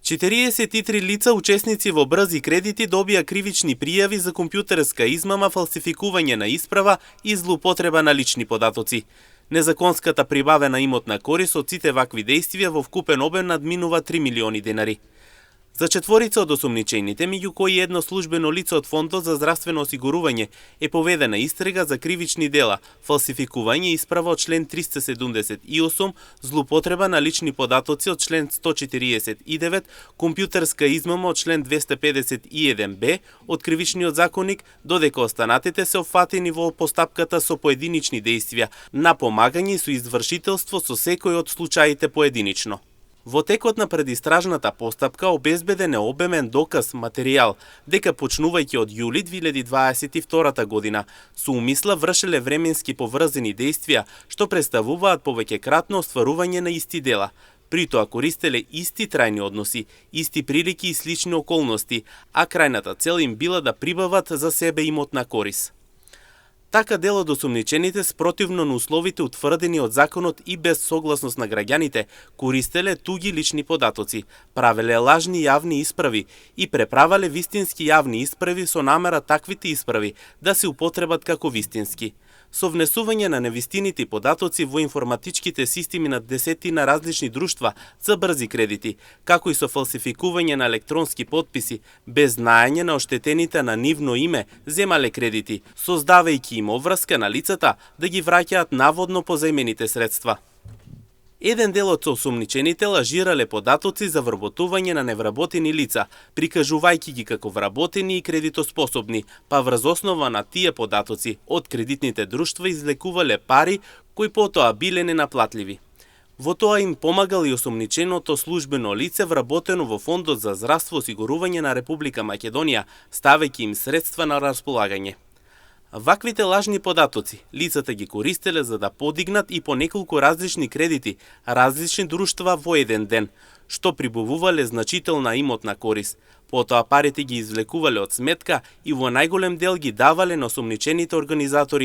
43 лица учесници во брзи кредити добија кривични пријави за компјутерска измама, фалсификување на исправа и злоупотреба на лични податоци. Незаконската прибавена имотна корис од сите вакви дејствија во вкупен обем надминува 3 милиони денари. За четворица од осумничените, меѓу кои едно службено лице од Фондот за здравствено осигурување, е поведена истрага за кривични дела, фалсификување исправа од член 378, злоупотреба на лични податоци од член 149, компјутерска измама од член 251б од Кривичниот законник, додека останатите се опфатени во постапката со поединични дејствија на помагање и со извршителство со секој од случаите поединично. Во текот на предистражната постапка обезбеден е обемен доказ материјал дека почнувајќи од јули 2022 година со умисла вршеле временски поврзани дејствија што представуваат повеќекратно остварување на исти дела. При тоа користеле исти трајни односи, исти прилики и слични околности, а крајната цел им била да прибават за себе имотна корис. Така дел од осумничените спротивно на условите утврдени од законот и без согласност на граѓаните, користеле туги лични податоци, правеле лажни јавни исправи и преправале вистински јавни исправи со намера таквите исправи да се употребат како вистински. Со внесување на невистините податоци во информатичките системи на десетина различни друштва за брзи кредити, како и со фалсификување на електронски потписи, без знаење на оштетените на нивно име земале кредити, создавајќи им обврска на лицата да ги враќаат наводно позајмените средства. Еден дел од осумничените лажирале податоци за вработување на невработени лица, прикажувајќи ги како вработени и кредитоспособни, па врз основа на тие податоци од кредитните друштва излекувале пари кои потоа биле ненаплатливи. Во тоа им помагал и осумниченото службено лице вработено во Фондот за здравство осигурување на Република Македонија, ставејќи им средства на располагање. Ваквите лажни податоци лицата ги користеле за да подигнат и по неколку различни кредити, различни друштва во еден ден, што прибавувале значителна имотна корис. Потоа парите ги извлекувале од сметка и во најголем дел ги давале на осумничените организатори